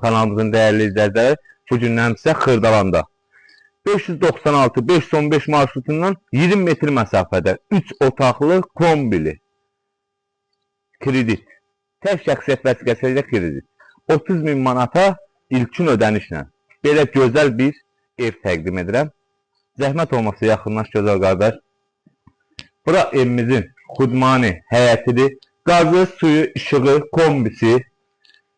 Kanalımızın dəyərli izləyiciləri, bu gündən sizə Xırdalanda 596-515 marşrutundan 20 metr məsafədə 3 otaqlı kombili kredit. Tək şəxsiyyət vəsiqəsi ilə kredit. 30 min manata ilkin ödənişlə belə gözəl bir ev təqdim edirəm. Zəhmət olmasa yaxınlaş, gözəl qardaş. Bura evimizin xudmani həyətidir. Qazı, suyu, işığı, kombisi,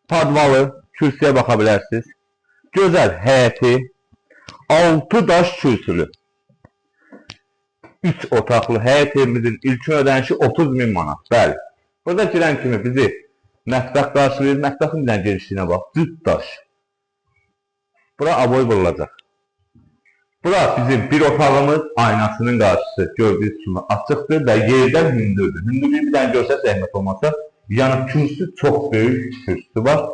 padvalı, kürsüyə baxa bilərsiniz. Gözəl həyəti, 6 daş kürsülü. 3 otaqlı həyət evimizin ilkin ödənişi 30 min manat. Bəli. Burada girən kimi bizi mətbəx qarşılayır. Mətbəxin bir dənə genişliyinə bax. Cüt daş. Bura aboy vurulacaq. Bura bizim bir otağımız, aynasının qarşısı gördüyünüz kimi açıqdır və yerdən hündürdür. Hündürlüyü bir dənə görsək, zəhmət olmasa, yəni kürsü çox böyük kürsüsü var.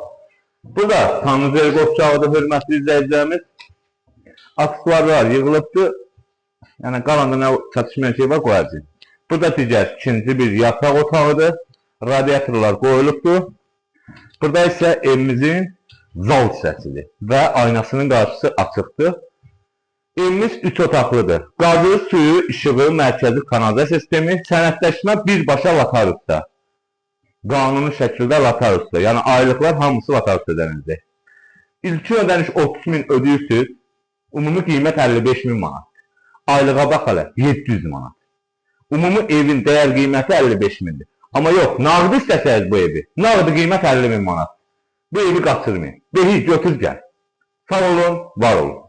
Burada sanuzel qovşağıdır, hörmətli izləyicilərimiz. Aksesuarlar yığılıbdır. Yəni qalanda nə çatışmayan şey var, qoyacağıq. Burada digər ikinci bir yataq otağıdır. Radiatorlar qoyulubdur. Burada isə evimizin zal hissəsidir və aynasının qarşısı açıqdır. Evimiz 3 otaqlıdır. Qazı, suyu, işığı, mərkəzi kanalizasiya sistemi, sənədləşmə birbaşa notariusda. Qanuni şəkildə notariusda. Yəni aylıqlar hamısı notariusda ödəniləcək. İlkin ödəniş 30 min ödəyirsiniz. Ümumi qiymət 55 min manat. Aylığa bax hələ, 700 manat. Ümumi evin dəyər qiyməti 55 mindir. Amma yox, nağdı istəsəniz bu evi, nağdı qiymət 50 min manat. Bu evi qaçırmayın. Behi götür gəl. Sağ olun, var olun.